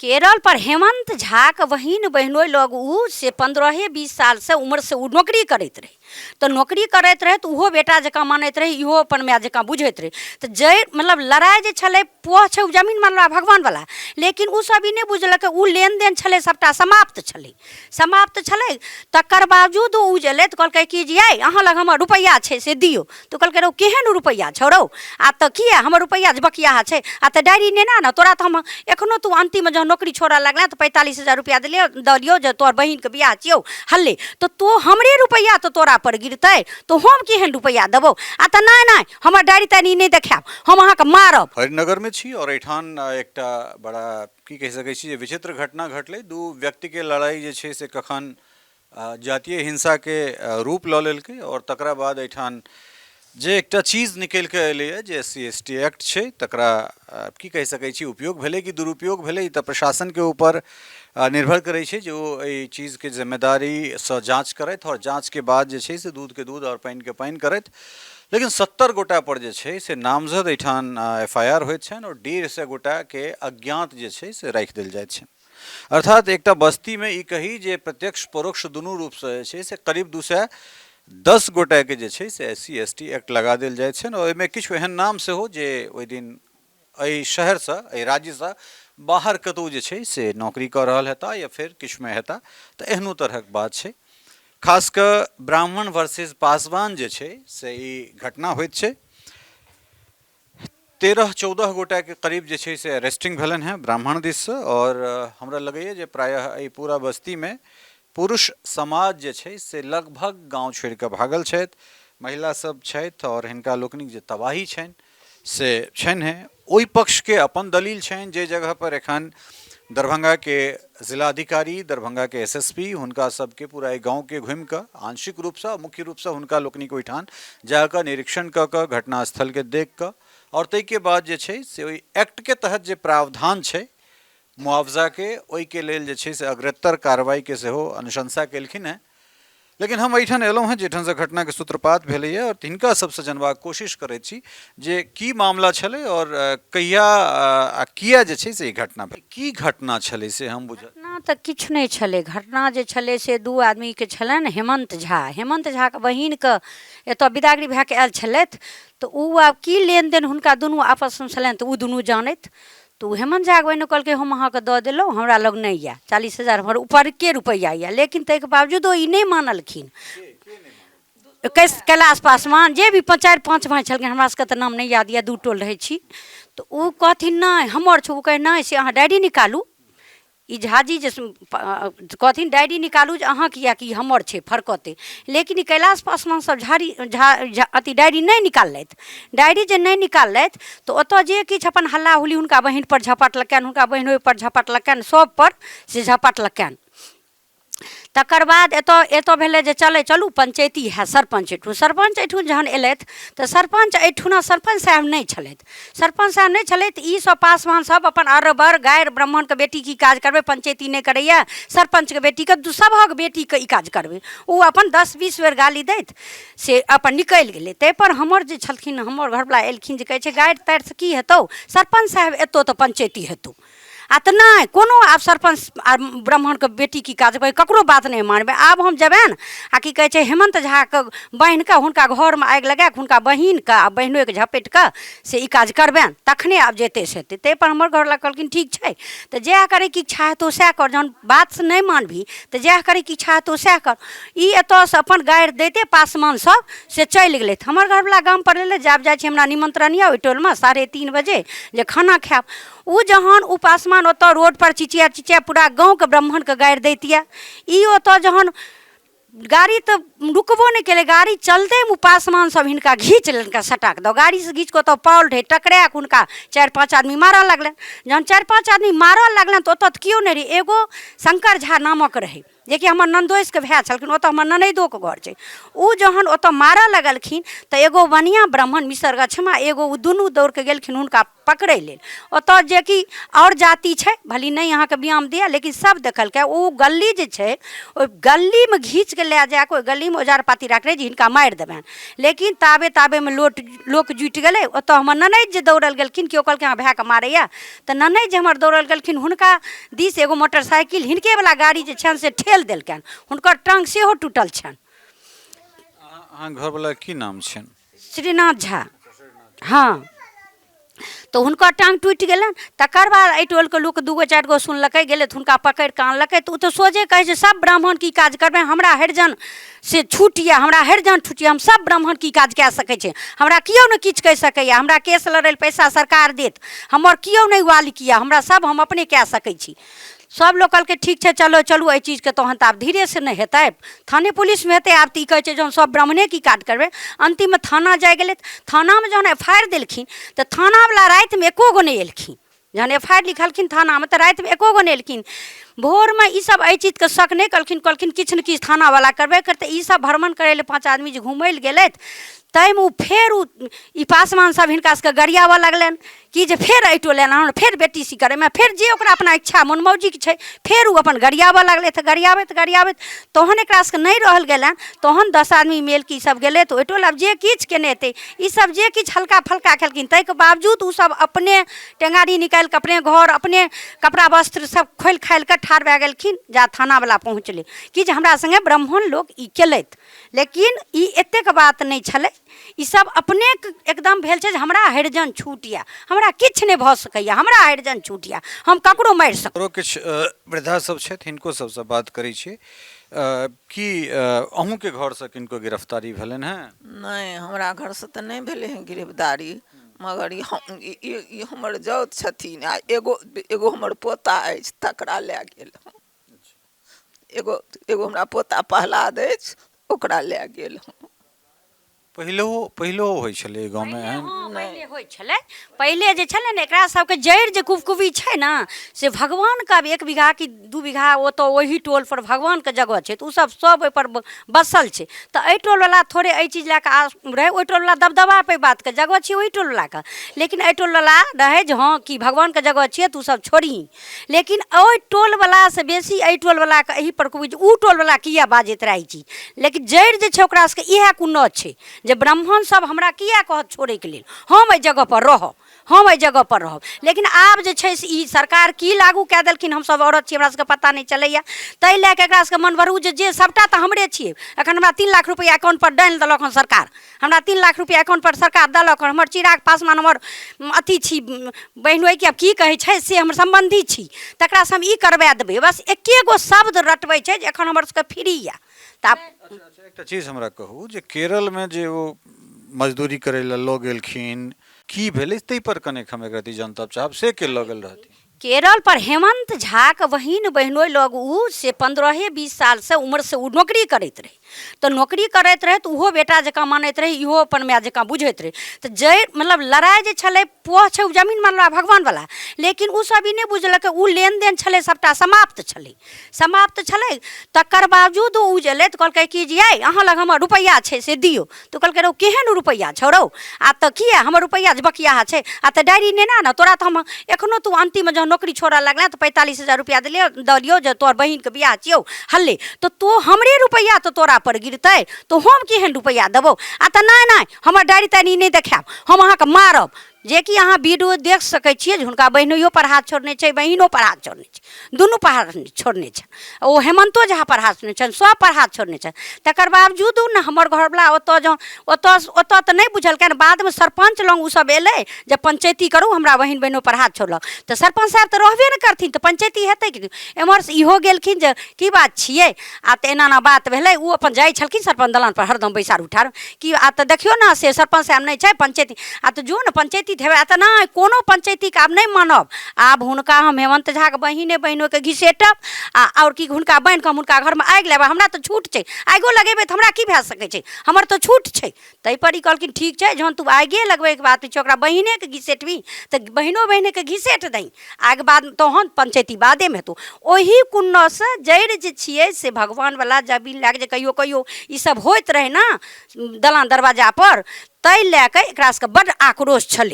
केरल पर हेमन्त झाके बहिन बहिनोइ लग ओ से 15-20 सालसँ उम्रसँ ओ नौकरी करैत रहै। तऽ नौकरी करैत रहै तऽ ओहो बेटा जकाँ मानैत रहै, इहो अपन माय जकाँ बुझैत रहै। तऽ जै मतलब लड़ाइ जे छलै पोह छै ओ जमीन वाला भगवानवला, लेकिन ओ सब ई नहि बुझलकै ओ लेनदेन छलै सबटा समाप्त छलै, समाप्त छलै। तकर बावजूद ओ जे एलै तऽ कहलकै कि जे यै अहाँ लग हमर रुपैआ छै से दियौ। तऽ कहलकै रौ केहन रुपैआ छौ रौ, आ तऽ किए हमर रुपैआ जे बकियाहा छै, आ तऽ डायरी नेने आ ने तोरा, तऽ हम एखनो तू अन्तिममे जहन नौकरी छोड़ऽ लगलैं तऽ 45,000 रुपैआ देलियौ दऽ दियौ जे तोहर बहिनके बियाह छियौ हल्ले, तऽ तू हमरे रुपैआ तऽ तोरा पर गिरतै तऽ हम केहन रुपैआ देबौ, आ तऽ नहि नहि हमर डायरी तायरी नहि देखायब, हम अहाँके मारब। हरिनगरमे छी आओर एहिठाम एकटा बड़ा की कहि सकै छी जे विचित्र घटना घटलै। दू व्यक्तिके लड़ाइ जे छै से कखन जातीय हिंसाके रूप लऽ लेलकै आओर तकरा बाद एहिठाम जे एकटा चीज निकलि कऽ एलैए जे S C S T act छै, तकरा की कहि सकै छी उपयोग भेलै कि दुरुपयोग भेलै ई तऽ प्रशासनके ऊपर निर्भर करै छै जे ओ एहि चीजके जिम्मेदारीसँ जाँच करथि आओर जाँचके बाद जे छै से दूधके दूध आओर पानिके पानि करथि। लेकिन 70 गोटापर जे छै से नामजद एहिठाम एफ I R होइत छनि आओर 150 गोटाके अज्ञात जे छै से राखि देल जाइत छनि। अर्थात एकटा बस्तीमे ई कही जे प्रत्यक्ष परोक्ष दुनू रूपसँ जे छै से करीब 210 गोटाके जे छै से S C S T act लगा देल जाइत छनि। आओर ओहिमे किछु एहन नाम सेहो जे ओहि दिन एहि शहरसँ एहि राज्यसँ बाहर कतहु जे छै से नौकरी कऽ रहल हेताह या फेर किछुमे हेताह, तऽ एहनो तरहक बात छै। खास कऽ ब्राह्मण वर्सेज पासवान जे छै से ई घटना होइत छै। 13-14 गोटाके करीब जे छै से अरेस्टिंग भेलनि हेँ ब्राह्मण दिससँ आओर हमरा लगैए जे प्रायः एहि पूरा बस्तीमे पुरुष समाज जे छै से लगभग गाँव छोड़ि कऽ भागल छथि, महिला सब छथि आओर हिनका लोकनिक जे तबाही छनि से छनि। ओहि पक्षके अपन दलील छनि जे जगहपर एखन दरभंगाके जिलाधिकारी, दरभंगाके एस एस पी हुनका सबके पूरा एहि गाँवके घुमिकऽ आंशिक रूपसँ मुख्य रूपसँ हुनका लोकनिक ओहिठाम जाकऽ निरीक्षण कऽ कऽ घटनास्थलके देखिकऽ आओर ताहिके बाद जे छै से ओहि एक्टके तहत जे प्रावधान छै मुआवजाके ओहिके लेल जे छै से अग्रतर कार्रवाइके सेहो अनुशंसा केलखिन हेँ। लेकिन हम एहिठाम एलहुँ हेँ जाहिठामसँ घटनाके सूत्रपात भेलैए आओर हिनका सबसँ जनबाक कोशिश करैत छी जे की मामला छलै आओर कहिया आ किया जे छै से ई घटना भेल, की घटना छलै से हम बुझल। घटना तऽ किछु नहि छलै, घटना जे छलै से दू आदमीके छलनि। हेमन्त झा, हेमन्त झाके बहिनके एतऽ बिदागरी भए कऽ आयल छलथि, तऽ ओ आब की लेनदेन हुनका दुनू आपसमे छलनि तऽ ओ दुनू जानथि। तऽ ओ हेमन्त झाके बहिन कहलकै हम अहाँके दऽ देलहुँ, हमरा लग नहि यऽ, 40,000 हमर उपरके रुपैआ यऽ। लेकिन ताहिके बावजूदो ई नहि मानलखिन। कैलाश पासवान जे भी 4-5 भाइ छलखिन, हमरा सबके तऽ नाम नहि याद यऽ, दू टोल रहै छी। तऽ ओ कहथिन नहि हमर छै, ओ कहै नहि से अहाँ डायरी निकालू। ई झाजी जे कहथिन डायरी निकालू जे अहाँके यऽ कि हमर छै फरकतै। लेकिन ई कैलाश पासवान सब झाड़ी झा अथी डायरी नहि निकाललथि। डायरी जे नहि निकाललथि तऽ ओतऽ जे किछु अपन हल्ला हुल्ली हुनका बहिनपर झपटलकनि, हुनका बहिनोइपर झपटलकनि, सबपर से झपटलकनि। तकर बाद एतऽ एतऽ भेलै जे चलै चलू पंचैती हैत सरपञ्च एहिठुन। सरपञ्च एहिठुन जहन अयलथि तऽ सरपञ्च एहिठुना सरपञ्च साहेब नहि छलथि। सरपञ्च साहेब नहि छलथि, ई सब पासवान सब अपन अरबर गारि ब्राह्मणके बेटी की काज करबै, पंचैती नहि करैए, सरपञ्चके बेटीके सभक बेटीके ई काज करबै। ओ अपन 10-20 बेर गाली दैत से अपन निकलि गेलै। ताहिपर हमर जे छलखिन हमर घरवला एलखिन जे कहै छै गारि तारिसँ की हेतौ, सरपञ्च साहेब एतौ तऽ पंचैती हेतौ। आ तऽ नहि कोनो आब सरपञ्च आ ब्राह्मणके बेटी की काज करबै, ककरो बात नहि मानबै, आब हम जेबनि आ की कहै छै हेमन्त झाके बहिनके हुनका घरमे आगि लगाकऽ हुनका बहिनके आ बहिनोइके झपटिकऽ से ई काज करबनि तखने आब जेतै से हेतै। ताहिपर हमर घरवला कहलखिन ठीक छै तऽ जएह करैके इच्छा हेतौ सएह कर, जहन बात नहि मानबही तऽ जएह करैके इच्छा हेतौ सएह कर। ई एतऽसँ अपन गारि दैते पासमान सब से चलि गेलथि। हमर घरवला गामपर एलै जे आब जाइ छी हमरा निमन्त्रण यऽ ओहि टोलमे 3:30 बजे जे खाना खायब। ओ जहन ओ पासमान ओतऽ रोडपर चिचिया चिचिया पूरा गाँवके ब्राह्मणके गारि दैत यऽ, ई ओतऽ जहन गाड़ी तऽ रुकबो नहि केलै, गाड़ी चलतेमे ओ पासमान सब हिनका घीच लेलकनि सटाक दऽ, गाड़ीसँ घीच कऽ ओतऽ पाओल रहै टकराए कऽ हुनका 4-5 आदमी मारऽ लगलनि। जहन 4-5 आदमी मारऽ लगलनि तऽ ओतऽ तऽ केओ नहि रहै, एगो शङ्कर झा नामक रहै जेकि हमर ननदोसिके भाय छलखिन, ओतऽ हमर ननैदोके घर छै। ओ जहन ओतऽ मारऽ लगलखिन तऽ एगो बनिआ ब्राह्मण मिसर गछमा एगो ओ दुनू दौड़के गेलखिन हुनका पकड़ै लेल। ओतऽ जेकि आओर जाति छै, भले नहि अहाँके व्यायाम दिए, लेकिन सब देखलकै। ओ गली जे छै, ओहि गलीमे घीचके लए जाकऽ ओहि गलीमे औजार पाती राखने जे हिनका मारि देबनि। लेकिन ताबे ताबेमे लोक जुटि गेलै। ओतऽ हमर ननैद जे दौड़ल गेलखिन, केओ कहलकै अहाँ भायके मारैए, तऽ ननैद जे हमर दौड़ल गेलखिन, हुनका दिस एगो मोटरसाइकिल हिनकेवला गाड़ी जे छनि से ठेल देलकनि। हुनकर टाँग सेहो टूटल छनि। अहाँ घरवला की नाम छनि? श्रीनाथ झा। हँ, तऽ हुनकर टाँग टूटि गेलनि। तकर बाद एहि टोलके लोक 2 गो 4 गो सुनलकै, गेलै तऽ हुनका पकड़ि कऽ आनलकै। तऽ ओ तऽ सोझे कहै छै, सब ब्राह्मण की काज करबै, हमरा हरिजन से छूट यऽ, हमरा हरिजन छूट यऽ, हम सब ब्राह्मण की काज कए सकै छै, हमरा केओ नहि किछु कहि सकैए, हमरा केस लड़ै लए पैसा सरकार देत, हमर केओ नहि वालिक यऽ, हमरा सब हम अपने कए सकै छी। सब लोक कहलकै ठीक छै, चलो चलू। एहि चीजके तहन तऽ आब धीरेसँ नहि हेतै, थाने पुलिसमे हेतै। आब तऽ ई कहै छै जे हम सब ब्राह्मणे की काज करबै। अन्तिममे थाना जाइ गेलै। थानामे जहन एफ I R देलखिन तऽ थानावला रातिमे एको गो नहि एलखिन। जहन एफ I R लिखलखिन थानामे तऽ रातिमे एको गो नहि एलखिन। भोरमे ईसब एहि चीजके शक नहि केलखिन, कहलखिन किछु ने किछु थानावला करबे करतै। ईसब भ्रमण करै लए 5 आदमी जे घुमै लए गेलथि, ताहिमे ओ फेर ओ ई पासवान सब हिनका सबके गरियाबऽ लगलनि कि जे फेर एहि टोल एना, फेर बेटी सी करैमे, फेर जे ओकरा अपना इच्छा मनमौजीके छै, फेर ओ अपन गरियाबऽ लगलै। तऽ गरियाबैत गरियाबैत तहन एकरा सबके नहि रहल गेलनि। तहन 10 आदमी मिलके ईसब गेलै तऽ ओहि टोल आब जे किछु केने हेतै, ईसब जे किछु हल्का फल्का खेलखिन, ताहिके बावजूद ओसब अपने टेङ्गारी निकालिके अपने घर अपने कपड़ा वस्त्र सब खोलि खालिके ठाढ़ भए गेलखिन जा थानावला पहुँचलै कि जे हमरा सङ्गे ब्राह्मण लोक ई केलथि। लेकिन ई एतेक बात नहि छलै, ई सब अपने एकदम भेल छै जे हमरा हरिजन छूट यऽ, हमरा किछु नहि भऽ सकैए, हमरा हरिजन छूट यऽ, हम ककरो मारि सकै। आओरो किछु वृद्धा सब छथि, हिनको सबसँ बात करै छी। की अहूँके घरसँ किनको गिरफ्तारी भेलनि हेँ? नहि, हमरा घरसँ तऽ नहि भेलै हँ गिरफ्तारी, मगर ई हम ई हमर जाउत छथिन आ एगो एगो हमर पोता अछि, तकरा लए गेल हँ। एगो एगो हमरा पोता प्रहलाद अछि, ओकरा लए गेल हँ। पहिलहो पहिलहो होइ छलै गाँवमे एहन? हँ, पहिले होइ छलै। पहिले जे छलै ने, एकरा सबके जड़ि जे कुबकुबी छै ने, से भगवानके आब 1 बीघा कि 2 बीघा ओतऽ ओहि टोलपर भगवानके जगह छै, तऽ ओसब सब ओहिपर बसल छै। तऽ एहि टोलवला थोड़े एहि चीज लए कऽ आस रहै, ओहि टोलवला दबदबा पे बातके जगह छियै ओहि टोलवलाके, लेकिन एहि टोलवला रहै जे हँ कि भगवानके जगह छियै, तू सब छोड़ही। लेकिन ओहि टोलवलासँ बेसी एहि टोलवलाके एहिपर कहू जे ओ टोलवला किए बाजैत रहै छी, लेकिन जड़ि जे छै ओकरा सबके इएह कोनो छै जे ब्राह्मण सब हमरा किए कहत छोड़ैके लेल, हम एहि जगहपर रहब, हम एहि जगहपर रहब। लेकिन आब जे छै से ई सरकार की लागू कए देलखिन, हमसब औरत छी, हमरा सबके पता नहि चलैए, ताहि लए कऽ एकरा सबके मन भरू जे जे सबटा तऽ हमरे छियै। एखन हमरा 3 लाख रुपैआ अकाउंटपर डालि देलक हँ सरकार, हमरा 3 लाख रुपैआ अकाउंटपर सरकार देलक हँ। हमर चिराग पासवान हमर अथी छी, बहिनोइ कि आब की कहै छै से, हमर सम्बन्धी छी, तकरासँ हम ई करबा देबै, बस एके गो शब्द रटबै छै जे एखन हमर सबके फ्री यऽ। तऽ आब अच्छा, एकटा चीज हमरा कहू जे केरलमे जे ओ मजदूरी करै लए लऽ गेलखिन, की भेलै ताहिपर कनेक हम एक रत्ती जनतब चाहब, से के लऽ गेल रहथिन? केरल पर हेमन्त झाके बहिन बहिनोइ लग ओ से 15-20 सालसँ उम्रसँ ओ नौकरी करैत रहै। तऽ नौकरी करैत रहै तऽ ओहो बेटा जकाँ मानैत रहै, इहो अपन माय जकाँ बुझैत रहै। तऽ जै मतलब लड़ाइ जे छलै पोह छै ओ जमीन वाला भगवानवला, लेकिन ओ सब ई नहि बुझलकै, ओ लेनदेन छलै सबटा समाप्त छलै, समाप्त छलै। तकर बावजूद ओ जे एलै तऽ कहलकै कि जे यै अहाँ लग हमर रुपैआ छै से दियौ। तऽ कहलकै रौ केहन रुपैआ छौ रौ, आ तऽ किए हमर रुपैआ जे बकियाहा छै, आ तऽ डायरी नेने ने तोरा, तऽ हम एखनो तू अन्तिममे जहन नौकरी छोड़ऽ लगलै तऽ 45,000 रुपैआ देलियौ दलियौ जे तोहर बहिनके बियाह छियौ हल्ले, तऽ तू हमरे रुपैआ तऽ तोरा पर गिरतै, तऽ हम केहन रुपैआ देबौ? आ तऽ नहि नहि हमर डायरी तायरी नहि देखायब, हम अहाँके मारब। जेकि अहाँ वीडियो देख सकै छियै जे हुनका बहिनोइयो पर हाथ छोड़ने छै, बहिनो पर हाथ छोड़ने छै, दुनू पर हाथ छोड़ने छनि, ओ हेमन्तो झा पर हाथ छोड़ने छनि, सब पर हाथ छोड़ने छनि। तकर बावजूदो ने हमर घरवला ओतऽ जँ ओतऽ ओतऽ तऽ नहि बुझलकनि, बादमे सरपञ्च लग ओसब एलै जे पंचैती करू, हमरा बहिन बहिनो पर हाथ छोड़लक। तऽ सरपञ्च साहेब तऽ रहबे ने करथिन, तऽ पंचैती हेतै कि एम्हरसँ इहो गेलखिन जे की बात छियै, आ तऽ एना एना बात भेलै। ओ अपन जाइ छलखिन सरपञ्च दलानपर हरदम बैसार उठार कि आ तऽ देखियौ ने से सरपञ्च साहेब नहि छै पंचैती, आ तऽ जो ने पंचैती हेबै, आ तऽ नहि कोनो पंचैतीके आब नहि मानब, आब हुनका हम हेमन्त झाके बहिने बहिनोके घिसेटब, आ आओर की हुनका बान्हि कऽ हम हुनका घरमे आगि लगेबै, हमरा तऽ छूट छै, आगिओ लगेबै तऽ हमरा की भए सकै छै, हमर तऽ छूट छै। ताहिपर ई कहलखिन ठीक छै, जहन तू आगिए लगबैके बात छै, ओकरा बहिनेके घिसेटबही तऽ बहिनो बहिनेके घिसेट दही आगि, बाद तहन पंचैती बादेमे हेतौ। ओही कुन्नसँ जड़ि जे छियै से भगवानवला जमीन लए कऽ जे कहियो कहियो ईसब होइत रहै ने दलान दरवाजापर, ताहि लए कऽ एकरा सबके बड्ड आक्रोश छलै।